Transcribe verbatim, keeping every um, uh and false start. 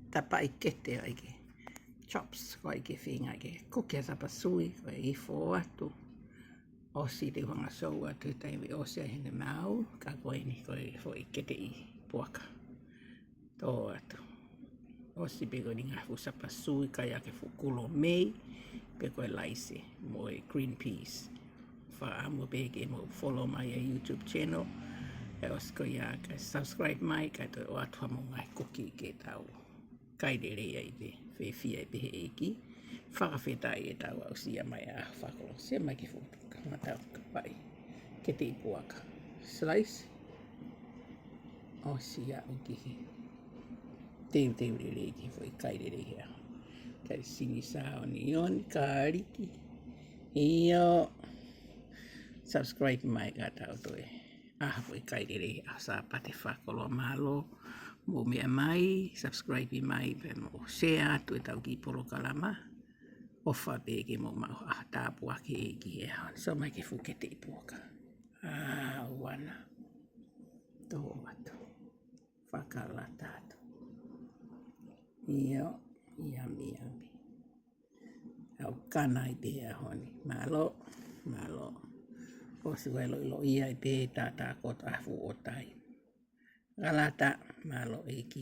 Tapaʻi kete ʻa e chops, ko e feinga ke kuki ʻa e sapasui, ko e ifo atu. ʻOsi te u hanga ʻo show atu he taimi ʻosi ai heʻene maau, ka ko eni ko e foʻi keteʻi puaka. Tō atu. ʻOsi pē ko eni ngaahi fuʻu sapasui, kai ʻaki e fuʻu kulo mei, pea ko e laisi mo e green peas. Fakaʻamu pē ke mou follow mai e YouTube channel. ʻE ʻosi ko ia kae subscribe mai, kae toe ʻoatu haʻamou ngaahi kuki ke tau kai lelei ai pē, fiefia ai pē he ʻEiki. Fakafetaʻi ʻetau aʻusia mai ʻa e fakakoloa, sia mai ki he fuʻu tuʻa, ka tau ka pai. Keteʻi puaka. Slice. ʻOsi ia ʻoku ke teuteu lelei ki he foʻi kai lelei hea. Kai sinisā, onion, kāliki. ʻIo. Subscribe mai ka tau toe ʻa e foʻi kai lelei ʻa e Sāpate fakakoloa. Mālō mou meʻa mai, subscribe mai pea mou share atu ʻetau kiʻi polokalama. ʻOfa pē ke mou maʻu ha tāpuaki ʻi he ʻaho ni. Sio mai ki he fuʻu keteʻi puaka. ʻA, ʻoua naʻa tō atu. Fakalata atu. ʻIo, yummy, yummy. ʻOku kana ai pē he ʻaho ni. Mālō, mālō. ʻOsi ko e loʻiloʻi ai pē, tātā kotoa e fuʻu ʻotai. Fakalata, mālō ʻEiki.